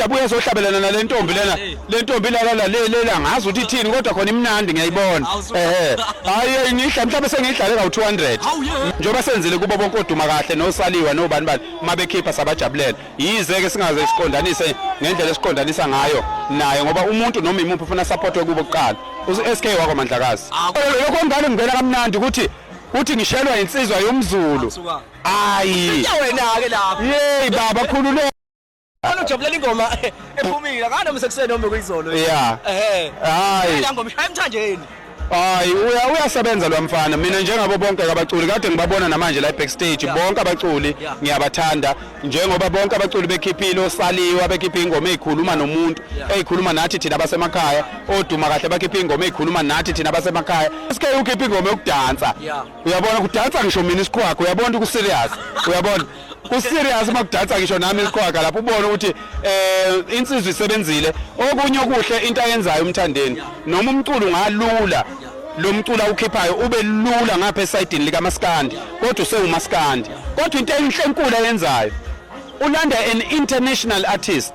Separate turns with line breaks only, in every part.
Abuye ezohlabelana nale ntombi lena, le ntombi la la le lela ngazi ukuthi ithini, kodwa khona imnandi, ngiyayibona. Ehe, hayi, ngihla mhlawumbe sengiyidlale kawu 200 njengoba senzile kubo bonke oduma kahle nosaliwa nobani bani, mabekhipha sabajabulela. Yize ke singaze siqondanise ngendlela esiqondanisa ngayo naye, ngoba umuntu noma imuphi ufuna support kubo kuqala. U-SK wakwa Mandlakazi, lokho ngane ngingena kamnandi ukuthi uthi ngishelwa insizwa yomZulu. Hayi
wena ke lapho.
Yey baba, khululeka.
Khona ujabulela ingoma ephumile akana msekuseni noma kuyizolo.
Yeah.
Ehhe.
Hayi.
La ngoma ishaya emthanjeni.
Hayi, uyasebenza lo mfana. Mina njengabo bonke abaculi kade ngibabona namanje la backstage, bonke abaculi ngiyabathanda, njengoba bonke abaculi bekhiphile, osaliwa bekhiphe ingoma ezikhuluma nomuntu, ezikhuluma nathi thina abasemakhaya, oduma kahle bakhiphe ingoma ezikhuluma nathi thina abasemakhaya. SK ukhiphe ingoma yokudansa. Uyabona kudansa ngisho mina isiqhwaga, uyabona ukuthi ku-serious, uyabona ku-serious uma kudansa ngisho nami isiqhwaga lapho, ubone ukuthi insizwa isebenzile. Okunye okuhle into ayenzayo uMthandeni, noma umculo ungalula, lo mculo awukhiphayo ube lula ngapha esayidini likamaskandi, kodwa usewumaskandi. Kodwa into enhle enkulu ayenzayo, ulanda an international artist.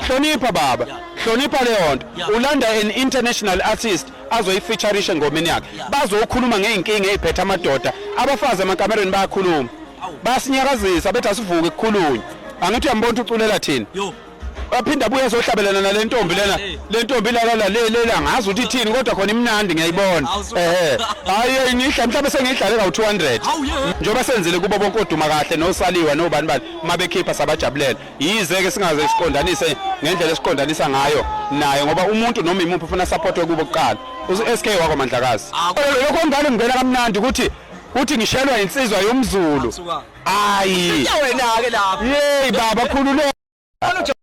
Hlonipha baba, hlonipha leyo nto. Ulanda an international artist azoyifeaturisha engomeni yakhe, bazokhuluma ngey'nkinga ey'phethe amadoda. Abafazi emakamereni bayakhuluma, bayasinyakazisa, bethi asivuke kukhulunywe. Angithi uyambona ukuthi uculela thina?
Yo.
Aphinda abuye ezohlabelana nale ntombi lena, le ntombi la la le lela ngazi ukuthi ithini, kodwa khona imnandi, ngiyayibona. Ehe, hayi, ngihla mhlawumbe sengiyidlale kawu 200 njengoba senzile kubo bonke oduma kahle nosaliwa nobani bani, mabekhipha sabajabulela. Yize ke singaze siqondanise ngendlela esiqondanisa ngayo naye, ngoba umuntu noma imuphi ufuna support kubo kuqala. U-SK wakwa Mandlakazi, lokho ngane ngingena kamnandi ukuthi uthi ngishelwa insizwa yomZulu. Hayi
wena ke lapho.
Yey baba, khululeka.
Khona.